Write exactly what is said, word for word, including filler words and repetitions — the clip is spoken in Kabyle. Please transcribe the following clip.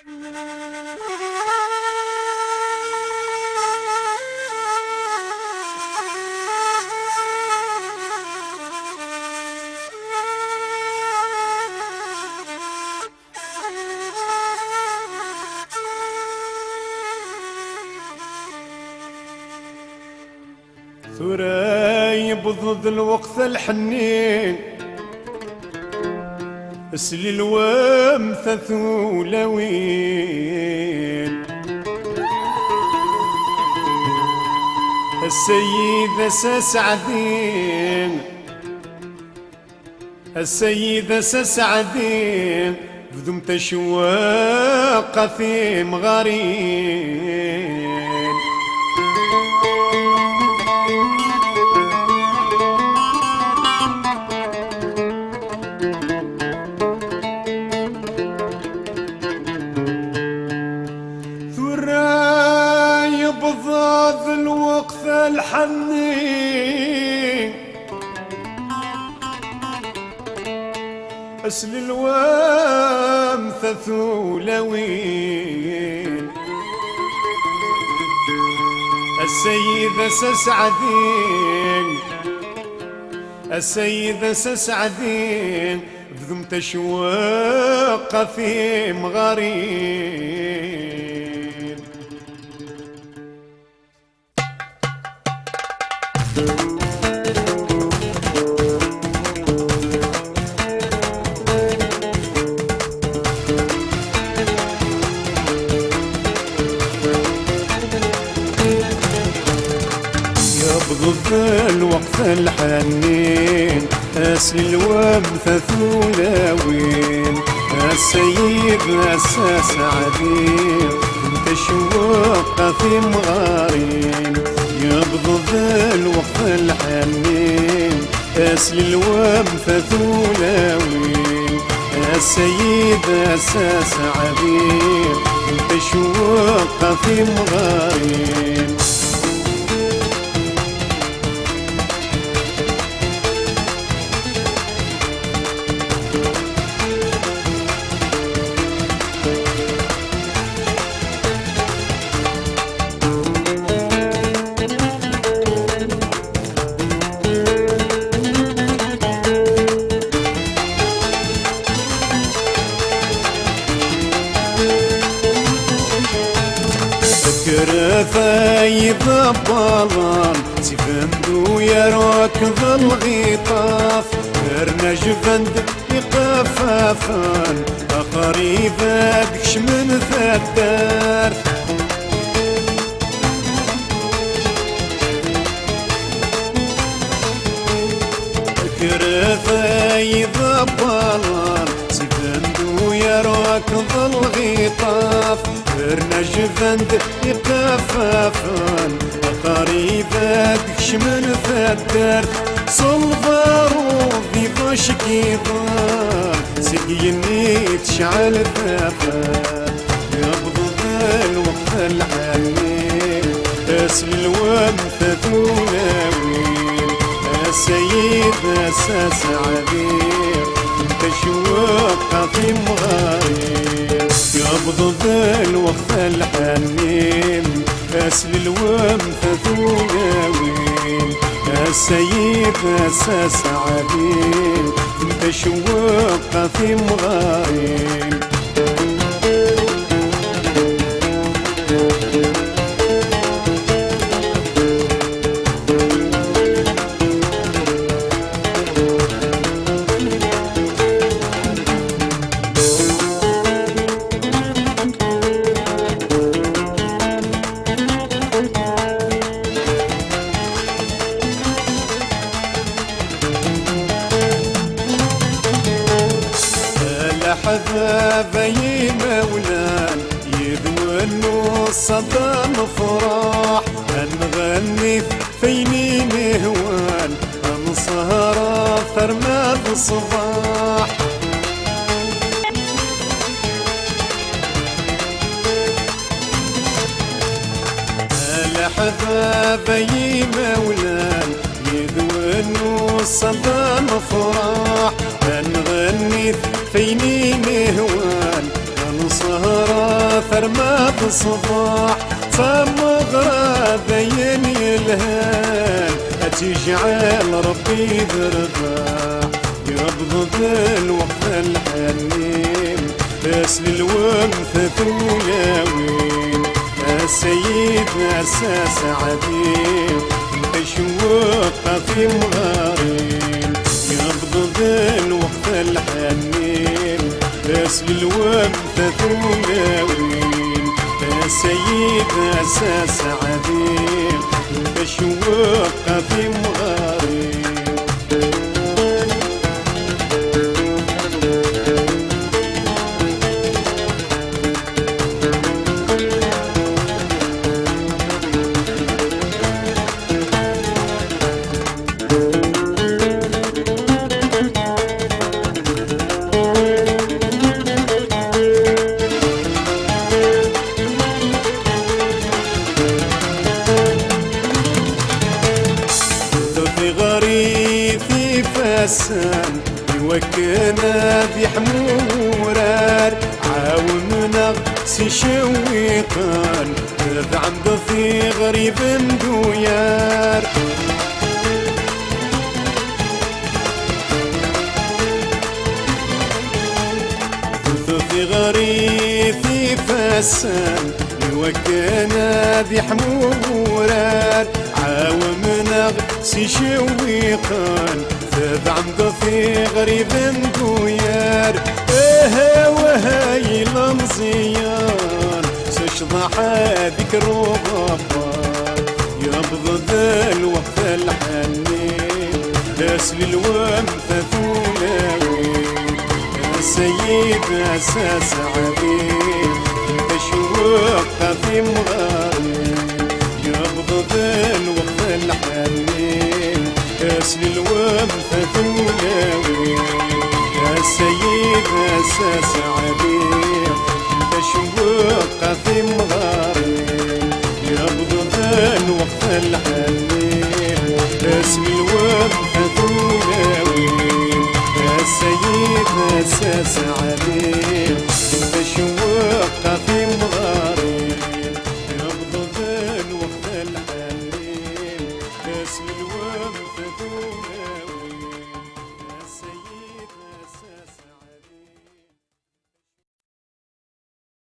Tura yewweḍ-d lweqt lḥenni, slilwemt a tulawin. Ass-ayi d ass aseɛdi, ass-ayi d ass aseɛdi, bdumt acewweq a timɣarin. Tura yewweḍ-d lweqt lḥenni, slilwemt a tulawin. Ass-ayi d ass aseɛdi, ass-ayi d ass aseɛdi, bdumt acewweq a timɣarin. Yewweḍ-d lweqt lḥenni, slilwemt a tulawin. Ass-ayi d ass aseɛdi, bdumt acewweq a timɣarin. Yewweḍ-d lweqt lḥenni, slilwemt a tulawin. Ass-ayi d ass aseɛdi, bdumt acewweq a timɣarin. Kkret ay iḍebbalen, seg Bendu yerwa akked lɣiṭaf, rna jbend iqeffafen, aqrib ad kecmen taddart. Kkret ay iḍebbalen, seg Bendu yerwa akked lɣiṭaf, rna jbend iqeffafen, aqrib ad kecmen taddart. S lbaṛud iḍac iḍan, seg yigenni tecɛel tafat. Yewweḍ-d lweqt lḥenni, slilwemt a tulawin. Ass-ayi d ass aseɛdi, bdumt acewweq a timɣarin. Yewweḍ-d lweqt lḥenni, slilwemt a tulawin. Ass-ayi d ass aseɛdi, bdumt acewweq a timɣarin. A leḥbab ay imawlan, yid-wen nuṣṣa-d ad nefṛeḥ, ad nɣenni f ayen i nehwan, ad nesheṛ arma d ṣṣbeḥ. A leḥbab ay imawlan, yid-wen nuṣṣa-d ad nefṛeḥ, ad nɣenni f ayen i nehwan, ad nesheṛ Ma d ṣṣbeḥ d tameɣra d ayen yelhan, ad tt-ijɛel Ṛebbi d rrbeḥ, yebḍ-d lweqt lḥanin, aslelwemt tulawin, a Sayid, a Saɛdi, tacewweq a timɣarin, yebḍ-d lweqt lḥanin, aslelwemt tulawin, a Sayid, a Saɛdi, tacewweq a timɣarin. Tiɣrit ifassen iwakken ad iḥmu wurar, ɛawnen-aɣ s icewwiqen, tebɛen-d tiɣriben d uyar. Tiɣrit ifassen iwakken ad iḥmu wurar, ɛawnen-aɣ s icewwiqen, tebɛen-d tiɣriben d uyar. Aha, waha, yella Meẓyan, s ccḍeḥ ad ikker uɣebbar, yebḍ-d lweqt lḥanin, aslelwemt tulawin, a Sayid, a Saɛdi, tacewweq a timɣarin, yebḍ-d lweqt lḥanin, aslelwemt tulawin, a Sayid, a Saɛdi, tacewweq a timɣarin, yebḍ-d lweqt lḥanin, aslelwemt tulawin, a Sayid, a Saɛdi,